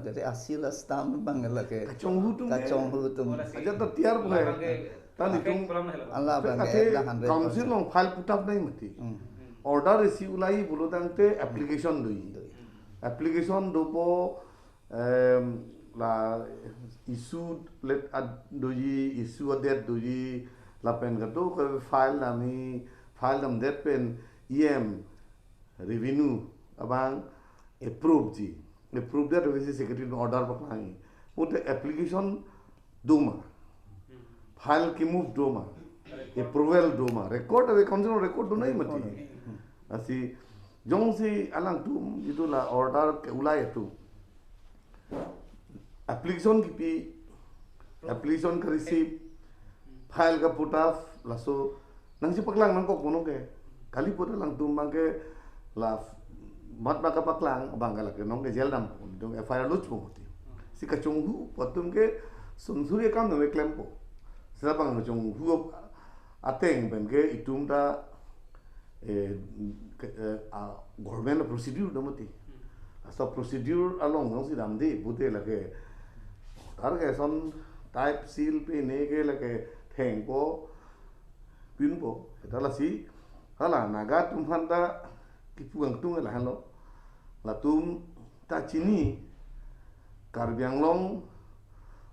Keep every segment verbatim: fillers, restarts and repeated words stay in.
Jadi hasil stamp abang lake. Kachonghu atum ke. Kachonghu atum. Aja ta tiar pu hai. Tani tung. Ala abang ke. Council along file putap nai mati. Hmm. Order isi ulai pulo tangte application doji. Application dopo, em, la issue let ad doji, issue adet doji, lapen kado ke file nami, file damdet pen E M revenue abang approve ji. Approve det V C secretary order paklang. Pute application doma. File ke move doma. Approval doma. Record ave, council record do nai mati. Lasi jongsi alangtum itu la order ke ulai itu. Application kipi, application ke receive, file ke putap, laso nangsi paklang nangkok mono ke. Kali puta alangtum abang ke la mat abang ke paklang, abang ke lake nong ke jail dam, dong F I R lodge po mati. Si kachonghu pu atum ke sumsuri akam nang klempo. Sila abang kachonghu ateng pen ke itum ta, eh, ke, eh, a, government procedure do mati. Laso procedure along jongsi damde pute lake order ke ason type seal pine ke lake thengpo, pinpo. Eta lasi hala Naga atum aphan ta kipu kangtung lahenlo. Latum ta chini Karbi Anglong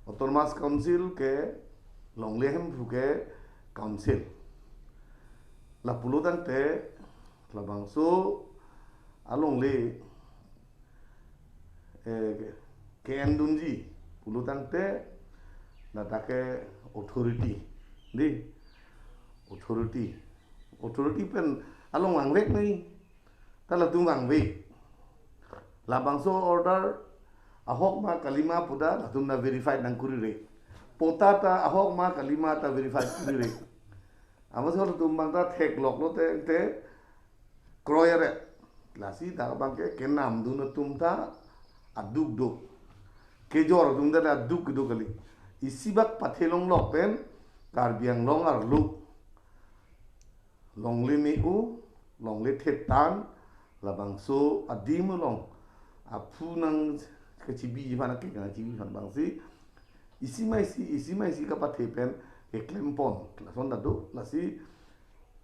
Autonomous Council ke longle hemphu ke council. Lapulo tangte labangso alongle, eh, ke-endunji pulo tangte ladak ke authority. Di authority. Authority pen along vangvek nai. Ta latum vangvek. Labangso order ahok ma kalima puta latum ta verified nangkurire. Patta ta ahok ma kalima ta verified kurire. Amatsi latum abang ta thekloklo te, te kroyere. Lasi dak abang ke kenamdun atum ta aduk do. Kejor atum ta aduk do kali. Isi bak pathe longlok pen Karbi Anglong arlo longle me-o, longle thetan, labangso adim along aphu nangkachibi aphan, ake nangkachibi aphan abangsi isi ma isi, isi ma isi kapathe pen keklempon. Lason ta do, lasi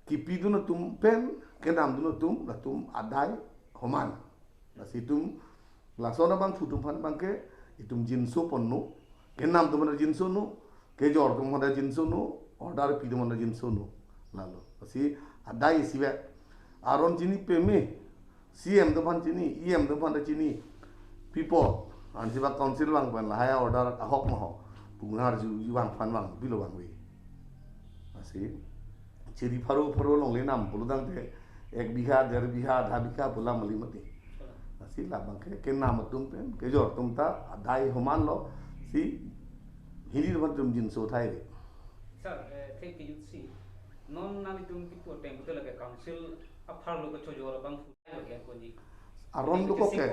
kipidun atum pen, kenamdun atum, latum adai homan. Lasi itum lason abangphu atum aphan abang ke itum jinso ponno, kenam atum aphan jinsono, kejor atum aphan jinsono, order pi atum aphan jinsono. Lalo. Lasi adai isi ve. Aron chini peme, C M atum aphan chini, E M atum aphan chini. People, ansi bak council vang pen lahai order ahok ma ho. Pu ngarju vang aphan vang, pilo vangve. Lasi chiri pharo pharo longle nam pulo tangte ek bigha, der bigha, adha bigha pu lam kali mati. Lasi labang ke, kenam atum pen, kejor atum ta adai homan lo, si hini atum jinso thai re. Sir, eh, thank you, si. Non nanglitum kipu ateng puta lake council apharlo kachojor abangphu lake konji. Aron do kok ke.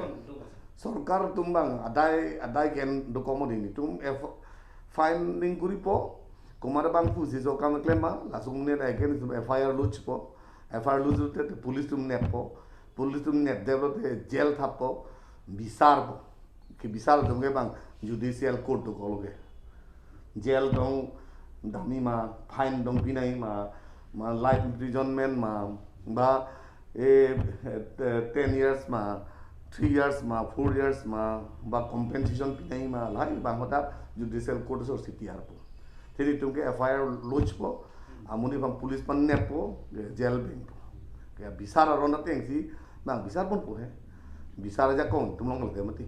Sorkar atum abang adai, adai ken do komo dini atum F, fine nangkuripo. Komat abangphu si so kam klem ma, laso amonit against atum F I R lodge po. F I R lodge te, te police atum neppo. Police atum nepdetlo te jail thappo. Bisarpo. Kebisar atum ke abang judicial court dokoklo ke. Jail dong damji ma, fine dong pinangji ma, ma life imprisonment ma, ba, eh, eh, ten years ma, three years ma, four years ma, ba compensation pinangji ma, lahai abang ahut ta judicial court aso si tiarpo. Te itum ke F I R lodge po, amonit abang police aphan neppo, ke jail bengpo. Ke bisar aron atengsi, nang bisar ponpo he. Bisar ajakong atum along lake mati.